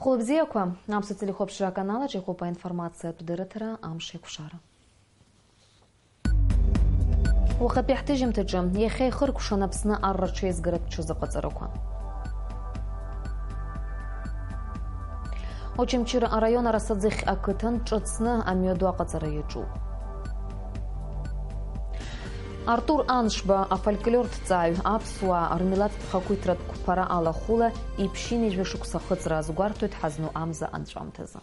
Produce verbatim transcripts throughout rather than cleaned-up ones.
Хәылбзиақәа, Аԥсуа телехәаԥшра аканалаҿ иҟоуп аинформациатә дырраҭара Амш еиқәшара. Уахатәи ҳҭыжьымҭаҿы, иахьа ихыркәшан Аԥсны арра ҽеизгаратә ҽазыҟаҵарақәа. Очамчыра араион Арасаӡыхь ақыҭан ҿыцны амҩаду аҟаҵара иаҿуп. Артур Аншба, афольклорҭҵааҩ, аԥсуаа рмилаҭтә хақәиҭратә қәԥара алахәыла иԥшьынҩажәа шықәса ахыҵра азгәарҭоит ҳазну амза анҵәамҭазы.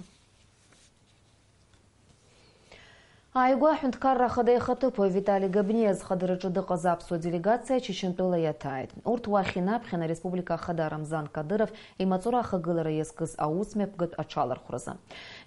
Ааигәа аҳәынҭқарра ахада ихаҭыԥуаҩ Витали Габниа зхадараҿы дыҟаз аԥсуа делегациа Чечентәыла иаҭааит. Урҭ уахь инаԥхьан ареспублика ахада Рамзан Кадыров имаҵура ахагылара иазкыз аусмҩаԥгатә аҽалархәразы.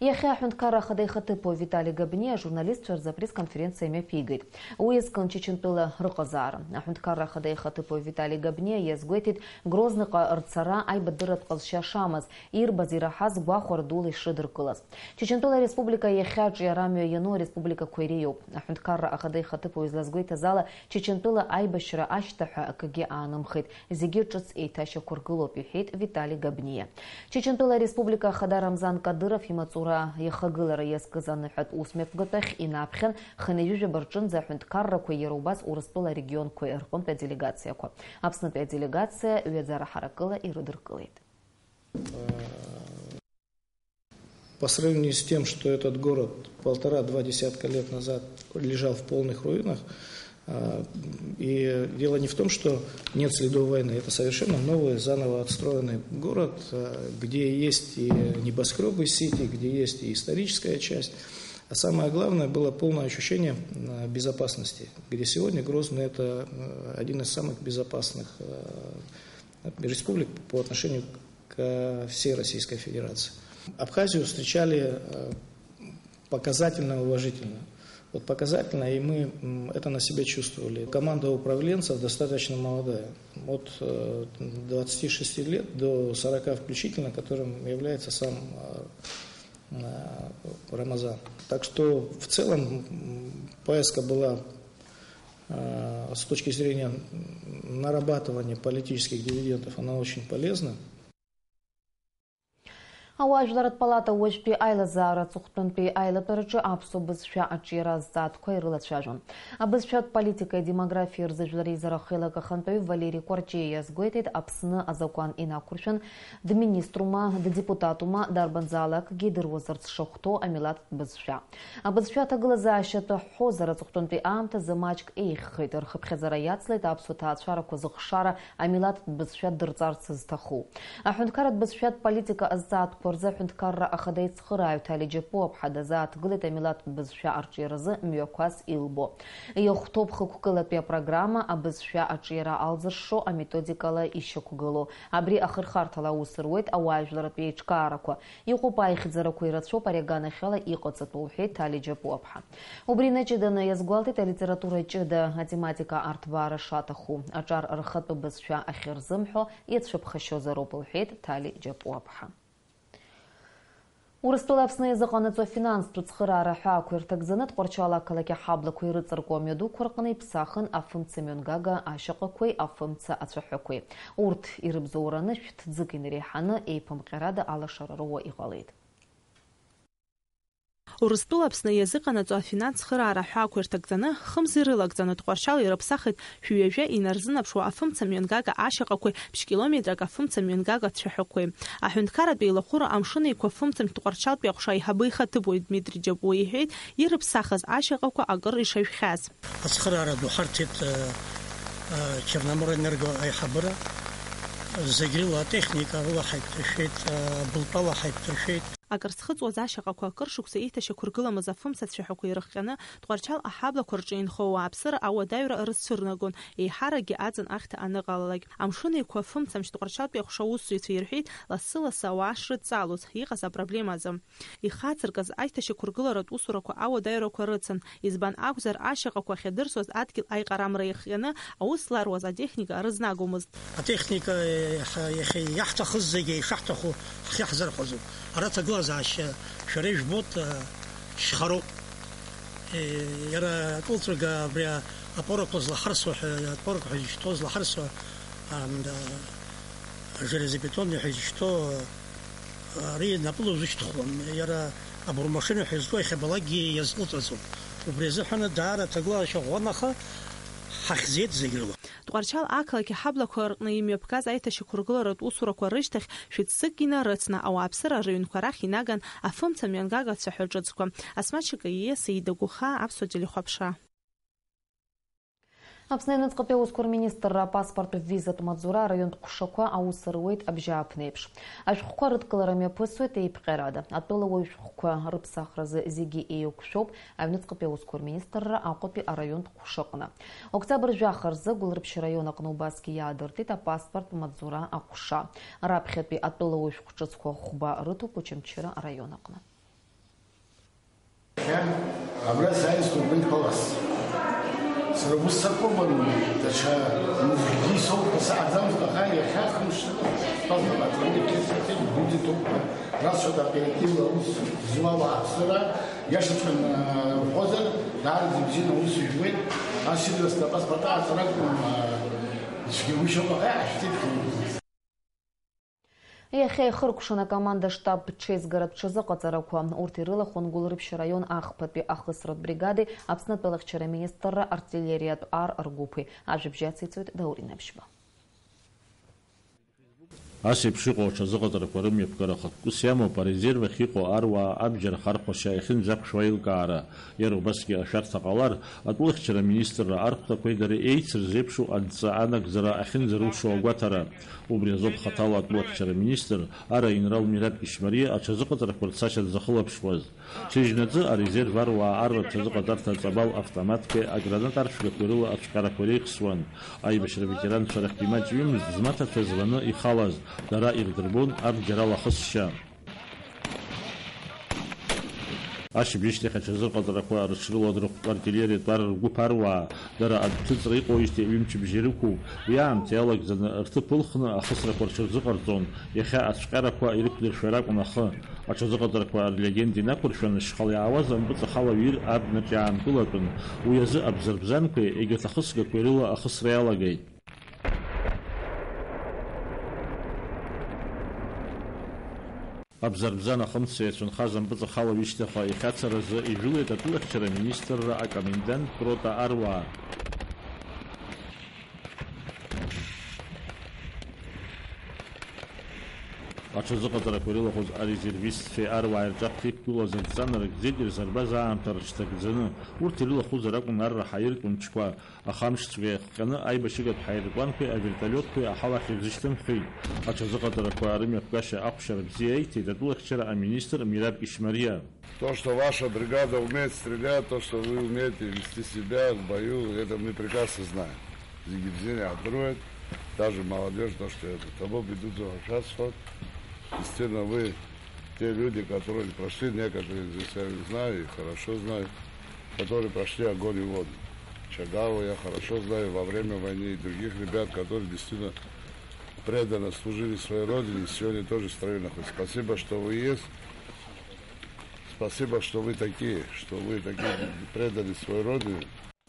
Иахьа аҳәынҭқарра ахада ихаҭыԥуаҩ Витали Габниа ажурналистцәа рзы апресс-конференциа имҩаԥигеит. Уи иазкын Чечентәыла рыҟазаара. Аҳәынҭқарра ахада ихаҭыԥуаҩ Витали Габниа иазгәеиҭеит Грозныҟа рцара аибадырратә ҟазшьа шамаз, ирбаз, ираҳаз гәахәара дула ишрыдыркылаз. Чечентәыла Республика иахьа аҿиара амҩа иану ареспубликақәа иреиуоуп. Аҳәынҭқарра ахада ихаҭыԥуаҩ излазгәеиҭаз ала, Чечентәыла аибашьра ашьҭаҳәа акгьы аанымхеит, зегьы ҿыц еиҭашьақәыргылоуп, иҳәеит Витали Габниа. Чечентәыла Республика ахада Рамзан Кадыров имаҵура иахагылара иазкыз аныҳәатә усмҩаԥгатәахь инаԥхьан хынҩажәижәаба рҿынӡа аҳәынҭқаррақәеи иара убас Урыстәыла арегионқәеи рҟынтә аделегациақәа. Аԥснытәи аделегациа ҩаӡара ҳаракыла ирыдыркылеит. По сравнению с тем, что этот город полтора-два десятка лет назад лежал в полных руинах, а, и дело не в том, что нет следов войны, это совершенно новый, заново отстроенный город, а, где есть и небоскрёбы Сити, где есть и историческая часть. А самое главное, было полное ощущение, а, безопасности, где сегодня Грозный — это, а, один из самых безопасных, а, республик по отношению ко всей Российской Федерации. Абхазию встречали, э, показательно, уважительно. Вот показательно, и мы, м, это на себе чувствовали. Команда управленцев достаточно молодая. От, э, двадцати шести лет до сорока включительно, которым является сам, э, э, Рамазан. Так что в целом, м, поездка была, э, с точки зрения нарабатывания политических дивидендов, она очень полезна. Ауаажәларратә палата уажәтәи аилазаара аҵыхәтәантәи аилатәараҿы аԥсуа бызшәа аҿиара азҵаатәқәа ирылацәажәон. Абызшәатә политикеи адемографиеи рзы жәлар реизара ахеилак ахантәаҩы Валери Кәарҷиа иазгәеиҭеит, Аԥсны азакәан инақәыршәан, дминиструма, ддепутатума, дарбанзаалакгьы идыруазарц шахәҭоу амилаҭтә бызшәа. Абызшәа аҭагылазаашьа ҭаҳәҳәозар, аҵыхәтәантәи аамҭазы маҷк еиӷьхеит, рхыԥхьаӡара иацлеит аԥсуа ҭаацәарақәа зыхшара амилаҭтә бызшәа дырҵарц зҭаху. Аҳәынҭқарратә бызшәатә политика азҵаатәқәа рзы Аҳәынҭқарра Ахада ицхырааҩ Ҭали Џьапуаԥҳа дазааҭгылеит амилаҭтә бызшәа арҿиаразы мҩақәас илбо. Иахәҭоуп хықәкылатәи апрограмма, абызшәа аҿиара алзыршо аметодикала ишьақәгылоу. Абри ахырхарҭала аус руеит ауаажәларратә еиҿкаарақәа. Иҟоуп аихьӡарақәа, ирацәоуп ари аганахьала иҟаҵатәу, лҳәеит Ҭали Џьапуаԥҳа. Убри инаҷыданы иазгәалҭеит алитература ҷыда атематика арҭбаара шаҭаху, аҿар рхатәы бызшәа ахьырзымҳәо иацәыԥхашьозароуп, лҳәеит Ҭали Џьапуаԥҳа. Урыстәыла Аԥсны иазыҟанаҵо афинанстә цхыраара аҳәаақәа ирҭагӡаны Тҟәарчал ақалақь аҳаблақәа ирыҵаркуа амҩадуқәа рҟны иԥсахын афымца мҩангага ашьаҟақәеи афымца ацәаҳәақәеи. Урҭ ирыбзоураны шәҭ ӡык инареиҳаны еиԥымҟьарада алашара роуа иҟалеит. Урыстәыла Аԥсны иазыҟанаҵо афинанс цхыраара аҳәаақәа ирҭагӡаны, хымз ирылагӡаны Тҟәарчал ирыԥсахит шәи ҩажәа инарзынаԥшуа афымца мҩангага ашьаҟақәеи ԥшь-километрак афымца мҩангага цәаҳәақәеи. Аҳәынҭқарратә еилахәыра Амшын Еиқәа фымцамч Тҟәарчалтәи аҟәша аиҳабы ихаҭыԥуаҩ Дмитри Џьапуа иҳәеит, ирыԥсахыз ашьаҟақәа акыр ишажәхьаз. Ацхыраара ду ҳарҭеит, э, э, Черноморэнерго аиҳабыра, зегь рыла атехника рыла ҳаиқәдыршәеит, э, былтәала ҳаиқәдыршәеит. Акыр зхыҵуаз ашьаҟақәа, акыр шықәса еиҭашьақәыргыламыз афымца цәаҳәақәа ирыхҟьаны, Тҟәарчал аҳаблақәа рҿы инхо ауааԥсыра ауадаҩра рыцәырнагон, еиҳаракгьы аӡын ахьҭа аныҟалалак. Амшын Еиқәа афымцамч Тҟәарчалтәи аҟәша аусзуҩцәа ирҳәеит, лассы-лассы ауаа шрыдҵалоз, иҟаз апроблема азы. Ихацыркыз аиҭашьақәыргыларатә усурақәа ауадаҩрақәа рыцын, избан акәзар, ашьаҟақәа ахьадырсуаз адгьыл аиҟарамра иахҟьаны, аус зларуаз атехника рызнагомызт. Атехника, е, ҳа-, иахьа иаҳҭахыз зегьы ишаҳҭаху ҳхы иаҳзырхәаӡом. Ара аҭагылазаашьа шәара ижәбоит, а, шьхароуп. Е, иара акылҵәага абри а-, апорақәа злаҳарсуа ҳәа, апорақәа ҳәа изышьҭоу злаҳарсуа, ам, да, железобетонный ҳәа изышьҭоу, а, Ари напыла узышьҭхуам, иара абурмашина ҳәа изку иахьабалакгьы иазҟәыҵаӡом. Убри азыҳәан даара аҭагылазаашьа ӷәӷәан, аха ҳахьӡеит зегь рыла. Тҟәарчал ақалақь аҳаблақәа рҟны имҩаԥгаз аиҭашьақәыргыларатә усурақәа рышьҭахь шәи ҵәыкгьы нарыцны ауааԥсыра рыҩнқәа рахь инаган афымца мҩангагацәа ҳәа ҿыцқәа. Асмаҭ Шакаииа, Саида Гәыхаа, Аԥсуа телехәаԥшра. Аԥсны аҩныҵҟатәи аусқәа рминистрра апаспорттә визатә маҵзура араионтә ҟәшақәа аус руеит абжьааԥнеиԥш. Ашәҟәқәа рыдкылара мҩаԥысуеит еиԥҟьарада. Атәылауаҩ шәҟәқәа рыԥсахразы зегьы еиқәшәоуп аҩныҵҟатәи аусқәа рминистрра Аҟәатәи араионтә ҟәшаҟны. Октиабр жәаха рзы Гәылрыԥшь раион аҟны убасгьы иаадыртит апаспорттә маҵзура аҟәша. Раԥхьатәи атәылауаҩ шәҟә ҿыцқәа хәба рыҭоуп Очамчыра араион аҟны. Абра сааит сдырбеит палас. Сара ус сакәым, даҽа мызкгьы исоуп ҳәа сааӡамызт, аха иахьа хымш сыҟаз, сԥаза патронеи ԥхьа сыхьӡеит, будит укәа, расҳәоит оперативла аус зуа уааԥсыра, иашаҵәҟьаны рҳәозар, даараӡа ибзианы аус жәуеит, ас идырсны апаспорт ааҵара акәым, цәгьа ушьоуп, аха иаҳшәҵеит хымз. Иахьа ихыркәшан акоманда-штаб ҽеизгаратә ҽазыҟаҵарақәа. Урҭ ирылахәын Гәылрыԥшь араион ахԥатәи ахысратә бригадеи Аԥсны атәылахьчара министрра артиллериатә ар ргәыԥи. Ажәабжь ациҵоит Даур Инаԥшьба. Ас еиԥш иҟоу аҽазыҟаҵарақәа рымҩаԥгара хықәкыс иамоуп арезерв ахь иҟоу аруаа абџьар хархәашьа иахьынӡақәшәо аилкаара. Иара убасгьы ашәарҭа ҟалар, атәылахьчара аминистрра архәҭақәеи дареи еицырзеиԥшу адҵа анагӡара ахьынӡарылшо агәаҭара. Убри азоуп хаҭала атәылахьчара аминистр ара аинрал Мираб Ишмариа аҽазыҟаҵарақәа рцашьа дзахылаԥшуаз. Шьыжьнаӡы арезерв аруаа арра аҽазыҟаҵарҭа аҵабал автоматқәеи аграната аршәгақәеи рыла ацәҟьарақәа иреихсуан. Аибашьра аветеранцәа рахьтә имаҷҩымызт змаҭацәа званы ихалаз, дара ирдырбон абџьар алахысшьа. Ашьыбжьышьҭахь аҽазыҟаҵарақәа рыҽрыладырхәт артиллериатә ар ргәыԥ аруаа, дара адәҭыҵра иҟоижьҭеи ҩымчыбжьа ирықәуп. Уи аамҭа иалагӡаны рҭыԥ ылхны ахысрақәа рҽырзыҟарҵон, иахьа ацәҟьарақәа ирықәдыршәар акәын ахы. Аҽазыҟаҵарақәа рлегенда инақәыршәаны шьхала иаауаз ампыҵахалаҩ ир абнаҿ иаанкылатәын, уи азы абзарбзанқәеи егьырҭ ахысгақәеи рыла ахысра иалагеит. Абзарбзан ахымца иацәынхаз ампыҵахалаҩ ишьҭахьҟа ихьацаразы ижәылеит атәылахьчара аминистрра акомендантә рота аруаа. Аҽазыҟаҵарақәа ирылахәыз арезервистцәеи аруааи рҿаԥхьа иқәгылаз адҵа нарыгӡеит ирзырбаз аамҭа рыҽҭагӡаны. Урҭ ирылахәызар акәын арра ҳаиртә мчқәа. Аха амшцәгьа иахҟьаны аибашьыгатә ҳаирпланқәеи авертолиотқәеи аҳауа ахь ирзышьҭымхит. Аҽазыҟаҵарақәа рымҩаԥгашьа ахәшьара бзиа иаиҭеит атәылахьчара аминистр Мираб Ишмариа. То, что ваша бригада умеет стрелять, то, что вы умеете вести себя в бою, это мы прекрасно знаем. Зегьы бзианы иаҳдыруеит, даже молодежь, то, что это, тобой ведут за сейчас вот. Действительно, вы те люди, которые прошли, некоторые здесь я знаю и хорошо знаю, которые прошли огонь и воду. Чагава я хорошо знаю, во время войны и других ребят, которые действительно преданно служили своей родине, сегодня тоже в строю находятся. Спасибо, что вы есть. Спасибо, что вы такие, что вы такие преданные своей родине.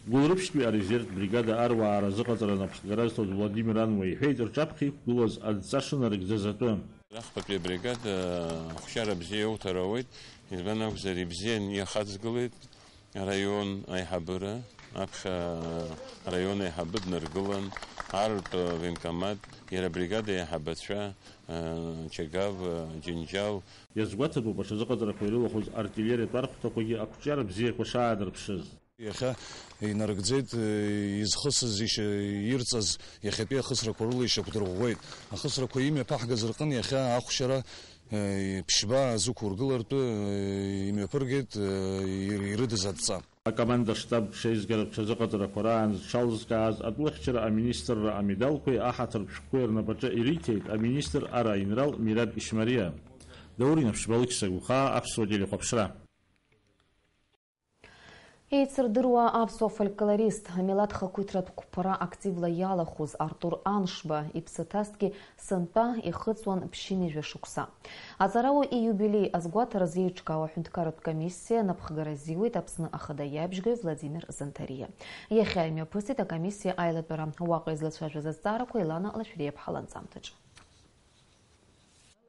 Гәылрыԥшьтәи арезервтә бригада аруаа разыҟаҵара анапхгара зҭоз Владимир Ануа иҳәеит, рҿаԥхьа иқәгылаз адҵа шынарыгӡаз атәы. Ахԥатәи абригада ахәшьара бзиа иоуҭар ауеит, избан акәзар, ибзиан иахаҵгылеит араион аиҳабыра, аԥхьа араион аиҳабы днаргылан, артә военкомат, иара абригада аиҳабацәа, Чагав, Џьынџьал. Иазгәаҭатәуп аҽазыҟаҵарақәа ирылахәыз артиллериатә архәҭақәагьы ақәҿиара бзиақәа шаадырԥшыз. Иахьа инарыгӡеит, изхысыз, ишьа-, ирҵаз иахьатәи ахысрақәа рыла ишьақәдырӷәӷәеит. Ахысрақәа имҩаԥаҳгаз рҟын иахьа ахәшьара, ԥшьба азықәургылартә, имҩаԥыргеит, ир-, ирыдыз адҵа. Акоманда-штаб ҽеизгара ҽазыҟаҵарақәа раан зҽалызкааз атәылахьчара аминистрра амедалқәеи аҳаҭыртә шәҟәқәеи рнапаҿы ириҭеит аминистр ара аинрал Мираб Ишмариа. Даур Инаԥшьба, Алықьса Гәхаа, Аԥсуа телехәаԥшра. Еицырдыруа аԥсуа фольклорист, амилаҭ хақәиҭратә қәԥара активла иалахәыз Артур Аншба иԥсы ҭазҭгьы сынтәа ихыҵуан ԥшьынҩажәа шықәса. Аҵарауаҩ ииубилеи азгәаҭаразы еиҿкаау аҳәынҭқарратә комиссиа напхгара азиуеит Аԥсны Ахада иабжьгаҩ Владимир Занҭариа. Иахьа имҩаԥысит акомиссиа аилатәара. Уаҟа излацәажәаз азҵаарақәа Елана Лашәриа-ԥҳа ланҵамҭаҿы.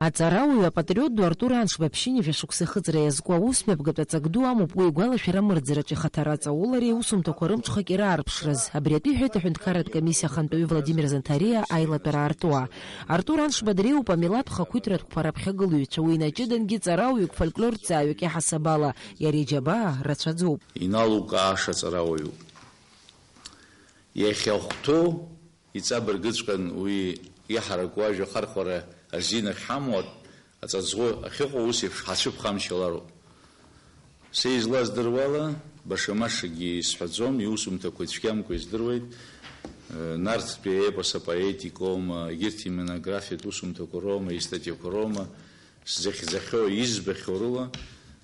Аҵарауаҩ апатриот ду Артур Аншба ԥшьынҩажәа шықәса ахыҵра иазку аусмҩаԥгатә аҵак ду амоуп уи игәалашәара амырӡраҿ ихаҭара аҵаулареи аусумҭақәа рымҽхак ираарԥшраз. Абри атәы иҳәеит аҳәынҭқарратә комиссиа ахантәаҩы Владимир Занҭариа аилатәара аартуа. Артур Аншба дреиуоуп амилаҭ хақәиҭратә қәԥара аԥхьагылаҩцәа, уи инаҷыдангьы ҵарауаҩык, фольклортәҵааҩык иаҳасабала, иара иџьабаа рацәаӡоуп. Иналукааша ҵарауаҩуп. Иахьахәҭоу иҵабыргыҵәҟьан уи иҳараку ажәа ахархәара азинахь ҳамоу аҵаҵӷәы ахьыҟоу ус еиԥш ҳацәыԥхамшьалароуп. Са излаздыруала, баша-машагьы исҳәаӡом, иусумҭақәа ицәгьамкәа издыруеит. Нарҭтәи аепос апоетикоума, егьырҭ имонографиатә усумҭақәа роума, истатиақәа роума, сзыхьӡахьоу, избахьоу рыла,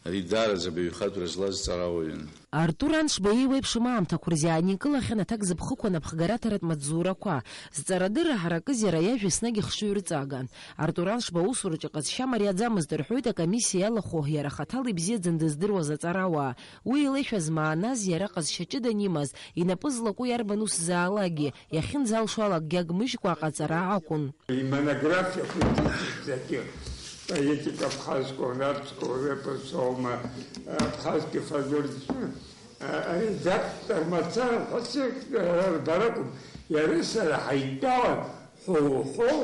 ари даараӡа абаҩхатәра злаз ҵарауаҩын. Артур Аншба иеиуеиԥшым аамҭақәа рзы иааникылахьан аҭак зыԥхықәан аԥхгараҭаратә маҵзурақәа. Зҵарадырра ҳаракыз иара иажәа еснагь ихшыҩ рыҵааган. Артур Аншба аусураҿы иҟазшьа мариаӡамызт рҳәоит акомиссиа иалахәу, иара хаҭала ибзиаӡаны дыздыруаз аҵарауаа. Уи илеишәаз мааназ, иара ҟазшьа ҷыданы имаз, инапы злаку иарбан усзаалакгьы, иахьынӡалшо ала акгьы агмыжькәа аҟаҵара акәын. Имонографиақәа ҿыцӡагьы, поетика абхазского, нартского эпоса аума, абхазский фольклор, аредактор мацара ҳәа рбаракәым, иареи сара ҳаидтәалан ҳәоу-ҳәоу,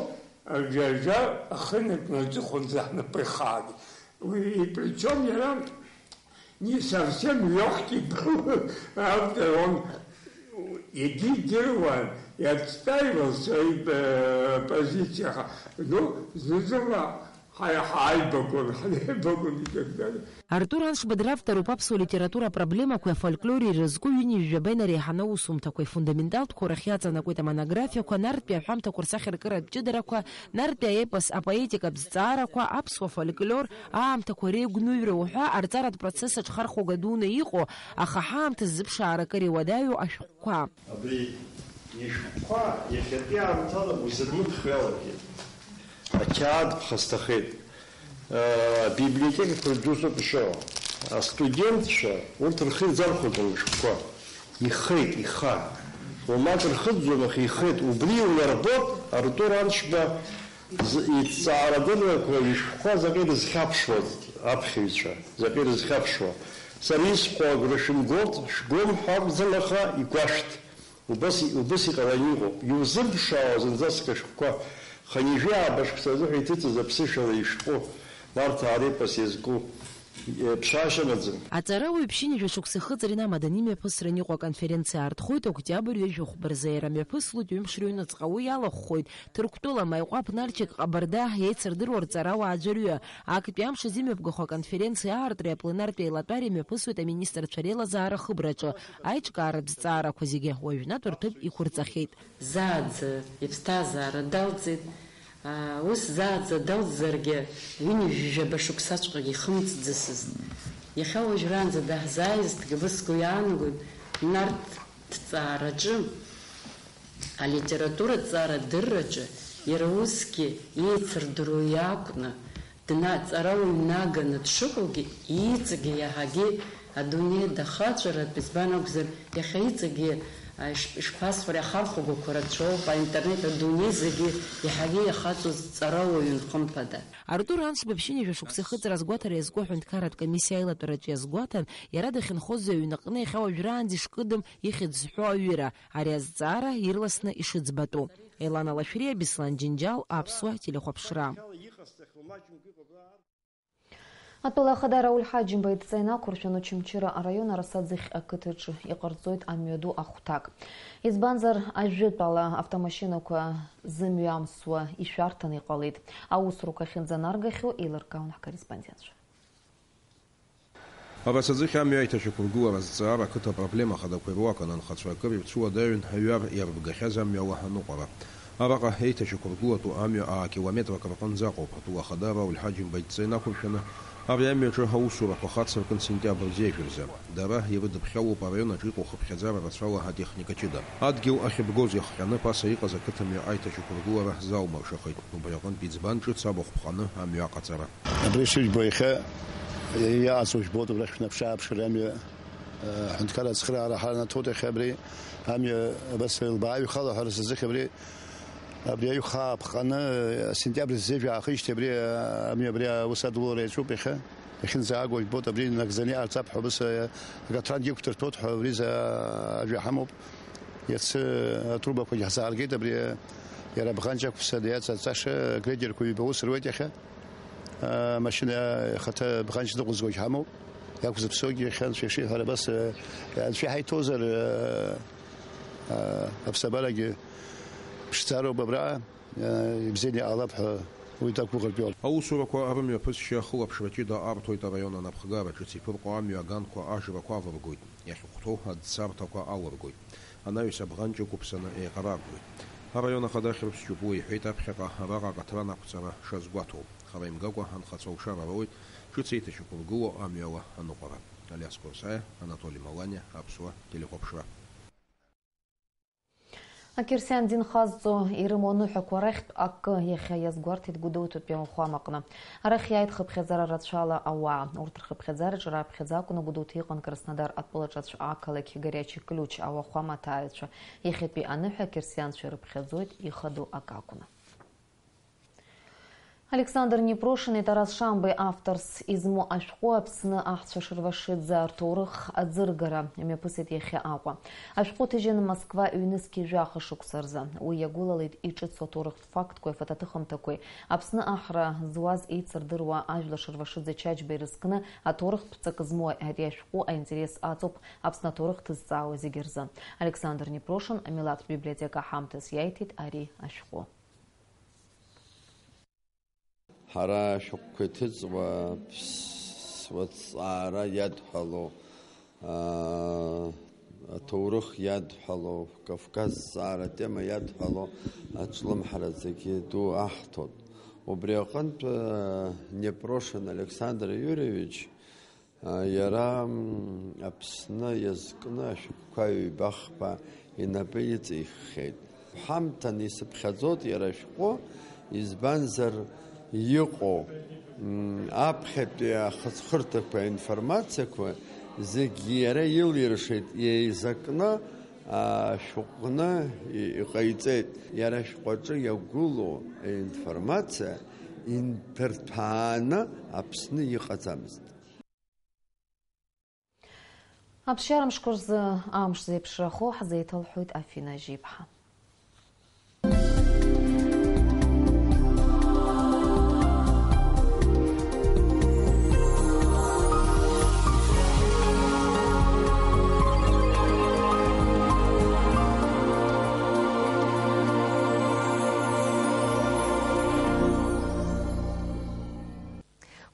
ҩажәа ахы нап наӡыхәон заҳнапы ихаагеит. Уи, причем иара не совсем лёгкий был автор, он егьи идыруан, и отстаивал свои, э, позиции, аха, ну, зны-зынла ҳа-, ҳааибагон, ҳнеибагон и так далее. Артур Аншба дравторуп аԥсуа литература апроблемақәеи афольклори ирызку ҩынҩажәаба инареиҳаны аусумҭақәеи, фундаменталтә қәарахь иаҵанакуеит амонографиақәа, Нартәи аҳәамҭақәа рсахьаркыратә ҷыдарақәа, Нартәи аепос апоетикатә зҵаарақәа, аԥсуа фольклор, аамҭақәа реигәныҩра уҳәа арҵаратә процесс аҿы хархәага дуны иҟоу, аха ҳаамҭа ззыԥшаара акыр иуадаҩу ашәҟәқәа. Абри ишәҟәқәа иахьатәи аамҭала узырмыԥхьо иалагеит. Ақьаад ԥха сҭахеит. Э, абиблиотекақәа ирдуӡӡоуп ишыҟоу. Астудентцәа урҭ рхы ирзархәаӡом ишәҟәқәа. Ихеит, иха. Уамак рхыҵӡом, аха ихеит. Убри унарбоит Артур Аншба з-, иҭҵаарадыррақәа ишәҟәқәа заҟа ирызхьаԥшуа аԥхьаҩцәа, заҟа ирызхьаԥшуа. Сара исҳәо агәра шәымгоит, шәгом ҳәа акәӡам, аха игәашәҭ. Убас и-, убас иҟаланы иҟоуп. Иузырԥшаауа зынӡаск ашәҟәқәа, хынҩажәи ааба шықәса азыҳәа иҭыҵыз аԥсышәала ишәҟәы, Марҭа арепос иазку, э, ԥшаашьа амаӡам. Аҵарауаҩ ԥшьынҩажәа шықәса ахыҵра инамаданы имҩаԥысран иҟоу аконференциа аартхоит октиабр ҩажәи хәба рзы, иара мҩаԥыслоит ҩымш рыҩныҵҟа. Уи иалахәхоит Ҭырқәтәыла, Маиҟәаԥ, Нарчик, Ҟабарда еицырдыруа рҵарауаа аӡәырҩы. Актәи амш азы имҩаԥгахо аконференциа аартреи апленартә еилатәареи мҩаԥысуеит аминистрцәа реилазаара ахыбраҿы. Аиҿкааратә зҵаарақәа зегьы уажәнатә рҭыԥ иқәырҵахьеит. Зааӡа иԥсҭазаара далҵит. Аа, ус зааӡа далҵзаргьы, ҩынҩажәижәаба шықәсаҵәҟьагьы ихымҵӡацызт. Иахьа уажәраанӡа даҳзааизҭгьы абас сгәы иаанагоит, Нарҭ ҭҵаараҿы, алитератураҭҵаарадырраҿы иара усгьы еицырдыруа иакәны, дна-, ҵарауаҩ наганы дшыҟоугьы, иҵегьы иаҳагьы адунеи дахаҵәаратә, избан акәзар, иахьа иҵегьы, а, иш-, ишԥасҳәари, ахархәагақәа рацәоуп, аинтернет адунеи зегьы иаҳагьы иахаҵоз ҵарауаҩын, хымԥада. Артур Аншба ԥшьынҩажәа шықәса ихыҵра азгәаҭара иазку аҳәынҭқарратә комиссиа аилатәараҿы иазгәаҭан, иара дахьынхоз аҩнаҟны иахьа уажәраанӡа ишкыдым ихьӡ зҳәо аҩыра, ари азҵаара ирласны ишыӡбатәу. Елана Лашәриа, Беслан Џьынџьал, Аԥсуа телехәаԥшра. Атәыла ахада Рауль Ҳаџьымба идҵа инақәыршәан, Очамчыра араион Арасаӡыхь ақыҭаҿы иҟарҵоит амҩаду ахәҭак. Избанзар, ажәытәала автомашьынақәа зымҩамсуа ишәарҭаны иҟалеит. Аусурақәа ахьынӡанаргахьоу еилыркаауан ҳкорреспондентцәа. Арасаӡыхь амҩа аиҭашьақәыргылара азҵаара ақыҭа апроблема хадақәа ируакын, анхацәа акыр ирцәыуадаҩын аҩар иарбгахьаз амҩала аныҟәара. Араҟа еиҭашьақәыргылатәу амҩа аа километрак рҟынӡа ыҟоуп. Атәыла ахада Рауль Ҳаџьымба идҵа инақәыршәаны, ари амҩаҿы аусурақәа хацыркын сентиабр зежәа рзы. Дара ирыдыԥхьалоуп араион аҿы иҟоу хыԥхьаӡара рацәала атехника ҷыда. Адгьыл ахьыбгоз иахҟьаны ԥаса иҟаз ақыҭамҩа аиҭашьақәыргылара залмыршахеит. Убри аҟынтә иӡбан ҿыц абахә ԥҟаны амҩа аҟаҵара. Абри шыжәбо иахьа иаҟаҵоу жәбоит, убрахь шәнаԥшы-ааԥшыр амҩа, э, аҳәынҭқарра ацхыраара ҳанаҭоит иахьа абри амҩа абас илбааҩхала ҳәа рзазыхь абри Абри аҩхаа ԥҟаны, сентиабр зежә аахижьҭеи абри, амҩа абри аус адулара иаҿуп иахьа. Иахьынӡаагоу жәбоит, абри нагӡаны иҟарҵап ҳәа, абыс, акатрангьы иқәдырҭәоит ҳәа абри за ажәа ҳамоуп. Иацы атрубақәагьы ҳзааргеит, абри иара Бӷанҷ ақәԥса диаҵаҵаша грейдерқәа ҩба ус руеит иахьа. Амашьына ихаҭа Бӷанҷ дыҟәызгогь ҳамоуп. Иақәзыԥсоугьы иахьа анцәа ишиҳәара абас, анцәа иҳаиҭозар, аԥсабарагьы ԥшӡароуп абра. Ибзианы иҟалап ҳәа уи дақәгәыӷыртә иоуп. Аусурақәа рымҩаԥысшьа ахылаԥшра ҷыда арҭоит араион анапхгара, ҿыц иԥырҟо амҩа аганқәа ажрақәа авыргоит. Иахьыхәҭоу аӡцарҭақәа алыргоит. Анаҩс абӷанҷ ықәыԥсаны еиҟарартәуеит. Араион ахада ахьрыԥсчуп уи, иҳәеит аԥхьаҟа араҟа акатран ақәҵара шазгәаҭоу. Хара имгакәа анхацәа лшара роуеит, ҿыц еиҭашьақәыргыло амҩала аныҟәара. Алиас Курсаиа, Анатоли Маланиа, Аԥсуа телехәаԥшра. Ақьырсиан дин хазҵо ирымоу аныҳәақәа рахьтә акы иахьа иазгәарҭеит Гәдоуҭатәи ауахәамаҟны. Арахь иааит хыԥхьаӡара рацәала ауаа. Урҭ рхыԥхьаӡараҿы раԥхьаӡа акәны Гәдоуҭа иҟан Краснодар атәылаҿацә ақалақь Горячий Ключ ауахәама аҭааҩцәа. Иахьатәи аныҳәа ақьырсианцәа ирыԥхьаӡоит ихадоу акы акәны. Александр Непрошини Тарас Шамбеи авторс измоу ашәҟәы Аԥсны аҳцәа шырвашыӡаа рҭоурых аӡыргара мҩаԥысит иахьа Аҟәа. Ашәҟәы ҭыжьын Москва ҩнызқьи жәаха шықәса рзы. Уи иагәылалеит иҿыцу аҭоурыхтә фактқәеи афотоҭыхымҭақәеи. Аԥсны аҳра зуаз еицырдыруа ажәлар шырвашыӡа Чачба ирызкны аҭоурыхтә ҵак змоу ари ашәҟәы аинтерес аҵоуп Аԥсны аҭоурых дызҵаауа зегьы рзы. Александр Непрошин амилаҭтә библиотека ҳамҭас иаиҭеит ари ашәҟәы. Ҳара ашәҟәқәа иҭыҵуа аԥсуа ҭҵаара иадҳәалоу, аа, аҭоурых иадҳәалоу, Кавказ ҭҵаара атема иадҳәалоу аҿлымҳара зегьы ду аҳҭоит. Убри аҟынтә, аа, Непрошин Александр Юрьевич, Иара, м, Аԥсны иазкны ашәҟәқәа ҩба-хԥа инапы иҵиххьеит. Ҳамҭан исыԥхьаӡоит иара ашәҟәы, избанзар иҟоу, м, аԥхьатәи ахыҵхырҭақәа, аинформациақәа зегьы иара илиршеит, еизакны ашәҟәны и-, иҟаиҵеит. Иара ашәҟәаҿы иагәылоу аинформациа инҭырҭәааны Аԥсны иҟаӡамызт. Аԥсшьара мшқәа рзы амш зеиԥшрахо ҳзеиҭалҳәоит Афина Жьиԥҳа.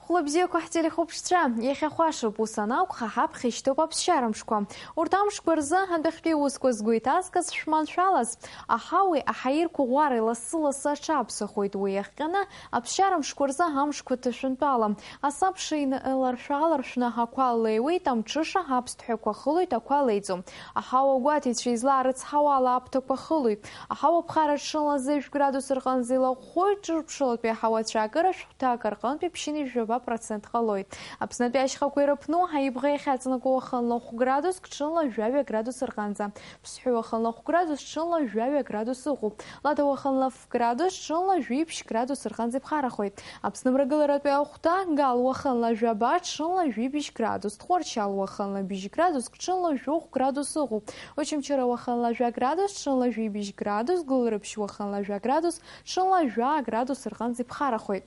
Хәлабзиақәа ҳтелехәаԥшцәа, иахьа хәашоуп, ус анакәха, ҳаԥхьа ишьҭоуп аԥсшьара мшқәа. Урҭ амшқәа рзы адәахьтәи аусқәа згәы иҭаскыз шәманшәалаз. Аҳауеи аҳаирқәа ӷәӷәареи лассы-лассы аҽаԥсахуеит, уи иахҟьаны аԥсшьара мшқәа рзы амшқәа ҭашәынтәалам. Асабша иныларшә-ааларшәны ақәа леиуеит, амҽыша аԥсҭҳәақәа хылоит, ақәа леиӡом. Аҳауа гәаҭеицәа излаарыцҳауа ала аԥҭақәа хылоит. Аҳауа ԥхара ҽынла зежә градус рҟынӡа илаҟәхоит, ҿырԥшылатәи аҳауа ацәаакыра шәҟәҭак рҟынтәи ԥшьынҩажәи жәаба процент ҟалоит. Аԥснытәи ашьхақәа ирыԥну, аибӷа иахьаҵанакуа уахынла хә градуск, ҽынла жәаҩа градус рҟынӡа. Ԥсҳәы уахынла хә градус, ҽынла жәаҩа градус ыҟоуп. Лада уахынла ф градус, ҽынла жәиԥшь градус рҟынӡа иԥхарахоит. Аԥсны мрагыларатәи ахәҭа, Гал уахынла жәаба, ҽынла жәибжь градус, Тҟәарчал уахынла бжь градус, ҽынла жәохә градус ыҟоуп. Очамчыра уахынла жәа градус, ҽынла жәибжь градус, Гәылрыԥшь уахынла жәа градус, ҽынла жәа градус рҟынӡа иԥхарахоит.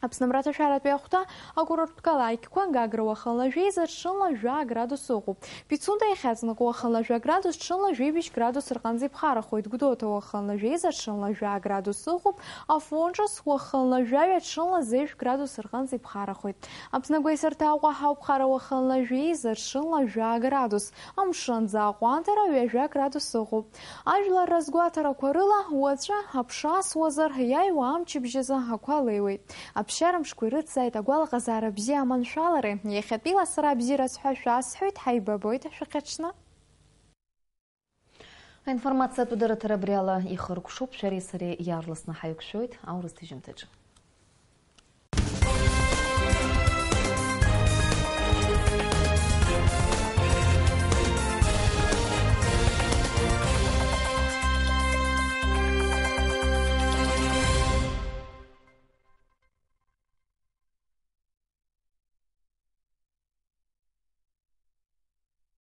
Аԥсны мраҭашәаратәи ахәҭа, акурорттә қалақьқәа, Гагра уахынла жәеиза, ҽынла жәа градус ыҟоуп. Пицунда иахьаҵанакуа уахынла жәа градус, ҽынла жәибжь градус рҟынӡа иԥхарахоит. Гәдоуҭа уахынла жәеиза, ҽынла жәа градус ыҟоуп. Афон ҿыц уахынла жәаҩа, ҽынла зежә градус рҟынӡа иԥхарахоит. Аԥсны агәеисырҭа Аҟәа ҳауп, ԥхара уахынла жәеиза, ҽынла жәа градус. Амшынӡы аҟәандара ҩажәа градус ыҟоуп. Ажәлар разгәаҭарақәа рыла, уаҵәы аԥша асуазар, иааиуа амчыбжь азы ақәа леиуеит. Аԥсшьара мшқәа ирыцзааит агәалаҟазаара бзиа аманшәалареи, иахьатәила сара абзиараз ҳәа шәасҳәоит, ҳаибабоит ашәахьаҽны. Аинформациатә дырраҭара абри ала ихыркәшоуп, шәареи сареи иаарласны ҳаиқәшәоит аурыс ҭыжьымҭаҿы.